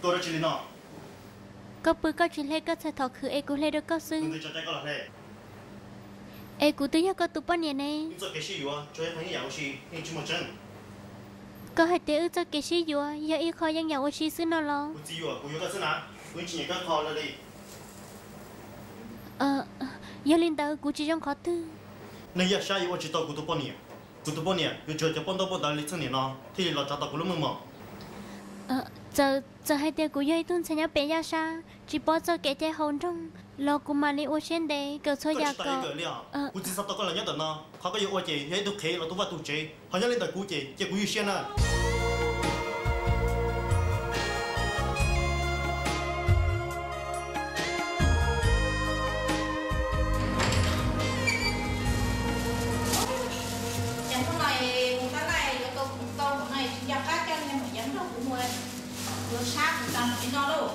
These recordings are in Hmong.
Koj pw koj tsis hle koj txhais thov khwv es kuv hle rau koj xwb. Es kuv twb yog koj tus poj niam ne. Koj hais tias wb txoj kev sib yuav yog ib qho yeeb yam ua si xwb no los? Yog li ntawd kuv tsis zoo qhov twg. Neeg yaj sab yuav ua tsis tau kuv tus poj niam. Kuv tus poj niam yuav tsum cov poj ntaub poj ntawv li txheej niam no thiaj li los tsa tau kuv lub meej mom. Txawm hais tias kuv yog ib tug ntxhais nyob pem yaj sab tsis paub txoj kev cai hauv nroog los kuv mam li ua siab ntev kawm txhua yam kom. Kuv tsis xav tau koj los nyob ntawm no, qhov koj yuav ua ces yog ib tug qhev los tu vaj tu tsev, ho nyob li ntawm kuv ces cia kuv ywj siab na. Ces hnub no mus tab laj yuav tau khoom tau no tsis nco qab coj niag Maum Yeev nrog kuv mus yuav sab kuv tag mus li no lauj.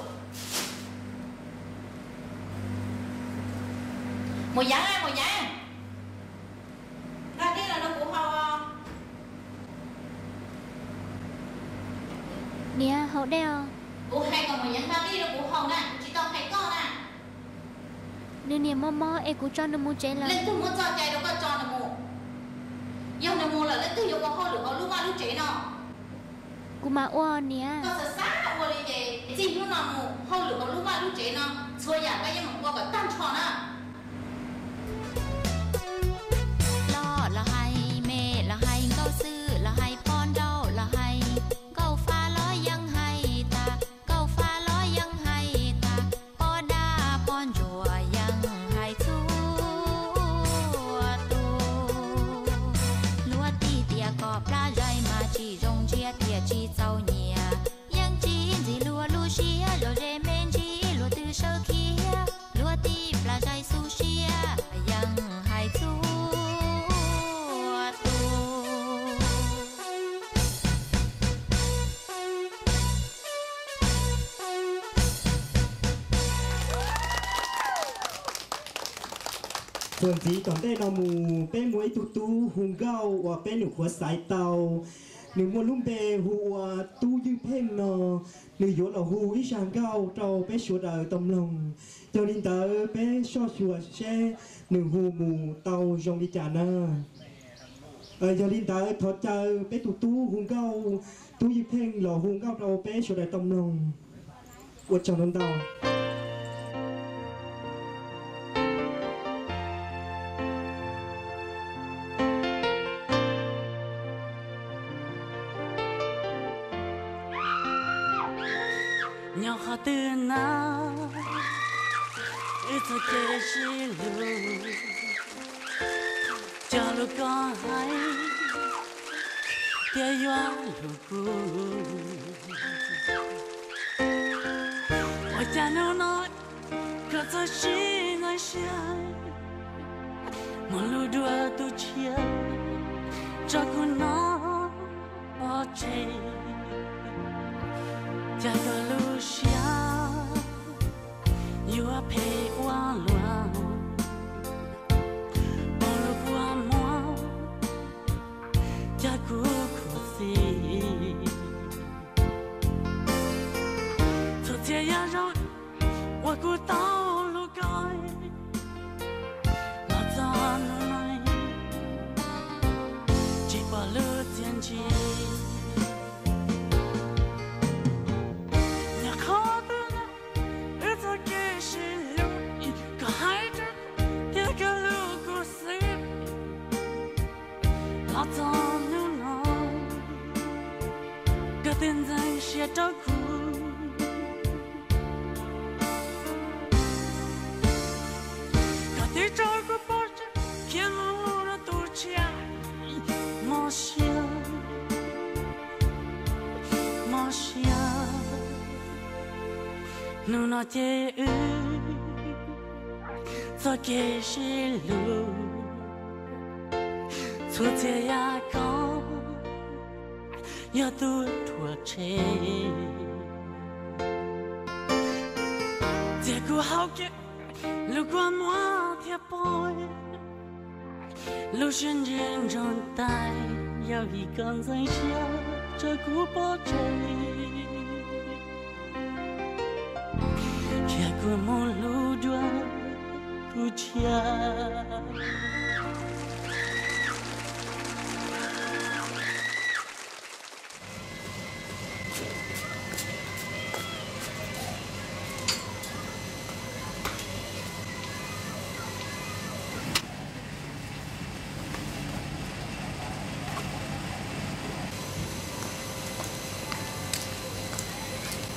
Maum Yeev, Maum Yeev, nqa dej los rau kuv haus. Niam, haus dej os. Kuv hais kom Maum Yeev nqa dej rau kuv haus na, kuv tsis tau hais koj na. Nws niam mob mob es kuv tso nws mus tsev lawm. Leej twg muab txoj cai rau koj tso nws mus? Yog nws mus lawm leej twg yuav ua hauj lwm hauv lub vaj lub tsev no? Kuv mam ua niam. Koj xav xav ua li ces txij hnub no mus hauj lwm hauv lub vaj lub tsev no txhua yam koj yeej mus ua kom tag nrho na. Loj los hais, me los hais, nkauj xwb los hais, poj nrauj los hais, nkauj fa los yeej hais tag, nkauj fa los yeej hais tag, poj dab poj ntsuag yeej hais txhua tus. Luag tib tias kom plab zais mas tsis zoo ntsia tias tsis txaus nyiam, yeej tsis ntxim luag lub siab, zom ze me ntsis luag twb sawv khiav, luag tib plab zais xub siab yeej hais txhua tus. Txuas ntxiv tom ntej no mus peb muaj ib tug tub hu nkauj uas peb nyuam qhuav xaiv tau, nws muaj lub npe hu ua Tub Ywj Pheej no, nws yuav los hu ib zaj nkauj rau peb sawv daws tau mloog. Yog li ntawd peb soj xyuas seb nws hu mus tau zoo li cas na. Yog li ntawd thov caw peb tus tub hu nkauj, Tub Ywj Pheej los hu nkauj rau peb sawv daws tau mloog. Ua tsaug ntau ntau. Nyob qhov twg na, wb txoj kev sib hlub, cog lus koj hais thiab yuav hlub kuv. Ua cas hnub no koj txawm sib ntxeev siab, muab lub duav tu tshiab, tso kuv noj pov tseg, cas koj lub siab yuav phem ua luaj, muab lub kua muag cas kuv khuv xim. Txhua txhia yam zoo uas kuv tau hlub koj, los txog hnub no tsis pom lub txiaj ntsig. Yog qhov twg wb txoj kev sib hlub, koj hais rau kuv thiab koj hlub kuv xwb. Los txog hnub no koj twb ntxeev siab rau kuv. Koj twb tso kuv pov tseg, khiav mus nrog tus tshiab. Mob siab, mob siab, hnub no ces wb txoj kev sib hlub, txhua txhia yam koj yog tus rhuav tshem. Txias kuv hau kev, lub kua muag thiab poob, lub siab ntsws ntsoog tas, yog vim koj ntxeev siab tso kuv pov tseg. Tuaj mus hlub dua tus tshiab.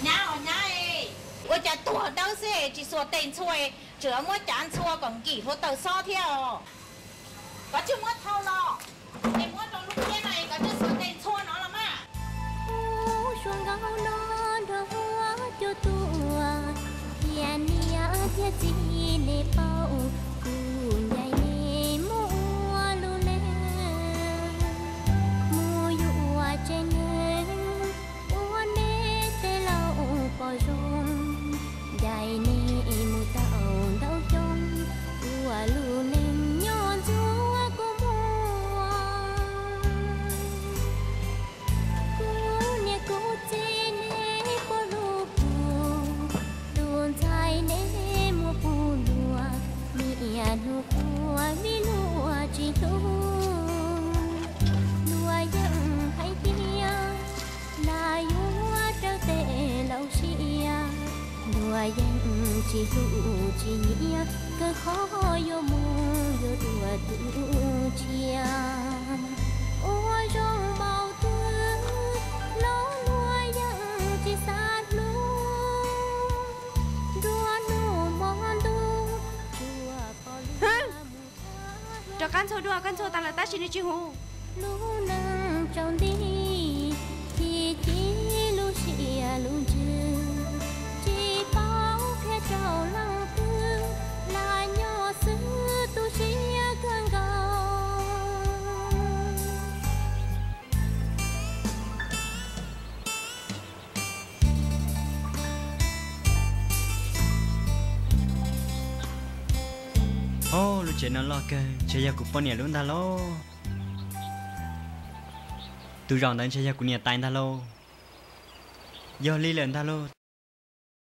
Nyab os nyab, ua cas tuag dawb xwb tsis xuas tes ntxhua, tseem muab cav ntxhua kom nkim hluav taws xob thiab os. Koj tsis muab thau los, es muab rau lub thiab no es koj tsis xuas tes ntxhua no los mas. Ub, suab nkaus no nrog huab cua tuaj, thiab niam thiab txiv nej paub, kuv ncaim nej mus ua lub neej, mus yuav tsev neeg, ua nej tej laus pom zoo, ncaim nej mus tau ntau xyoo, ua lub neej nyob ntxuav kua muag. Kuv niam kuv txiv nej puas hlub kuv, tus ntxhais nej muab kuv luag, niaj hnub quaj vim luag tsis hlub. Luag yeej hais tias nas yuav raws tes laus siab, luag yeej tsis hlub tsis nyiam, kawg qhov yuav mus yuav dua tus tshiab. Ua zoo npaum twg los luag yeej tsis xav hlub, nruab hnub hmo ntuj tsuas pom luag mus. Rov qab ntxhua dua, koj ntxhua tas lawm tab sis nws tsis hu. Lub neej tsaus nti, chim chim lub siab lub ntsws, tsis paub qhia rau leej twg, lam nyob xwb tu siab kawg nkaus. Ob, lub tsev no loj kawg, ntshe yog kuv poj niam lub ntag lauj. Tus zaum ntawd ntshe yog kuv niam tais ntag lauj. Yog li lawm ntag lauj,